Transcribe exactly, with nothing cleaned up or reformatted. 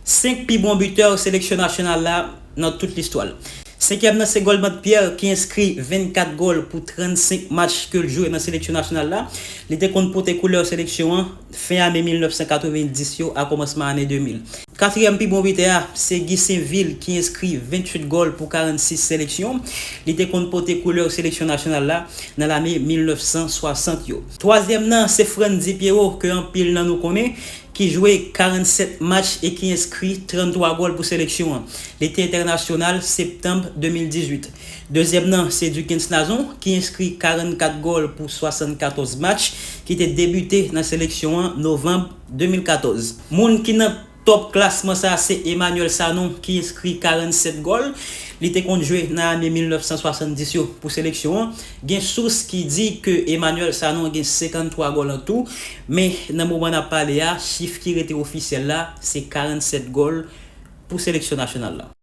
Senk pi bon bitè seleksyon nasyonal la nan tout listwa l. Senkyèm nan se Goldmant Pierre ki enskri vennkat gòl pou trannsenk match ke l jwe nan seleksyon nasyonal la. Li te konn pote koulè seleksyon an fen ane mil nèf san katrevenndis yo a kòmansman ane de mil. Katriyèm pi bon bitè a se Guy Sainvil ki enskri venntuit gòl pou karannsis seleksyon. Li te konn pote koulè seleksyon nasyonal la nan lane mil nèf san swasant yo. Twazyèm nan se Frandy Pierrot ke anpil nan nou konnen ki jwe karannsèt match e ki enskri tranntwa gòl pou seleksyon an. Li te entènasyonal septanm de mil dizuit. Dezyèm nan se Duckens Nazon ki enskri karannkat gòl pou swasannkatòz match ki te debite nan seleksyon an novanm de mil katòz. Moun ki nan top klasman sa se Emmanuel Sanon ki enskri karannsèt gòl. Li te konn jwe nan ane mil nèf san swasanndis yo pou seleksyon an. Gen sous ki di ke Emmanuel Sanon gen senkanntwa gòl an tou, men nan moman n ap pale a, chif ki rete ofisyèl la se karannsèt gòl pou seleksyon nasyonal la.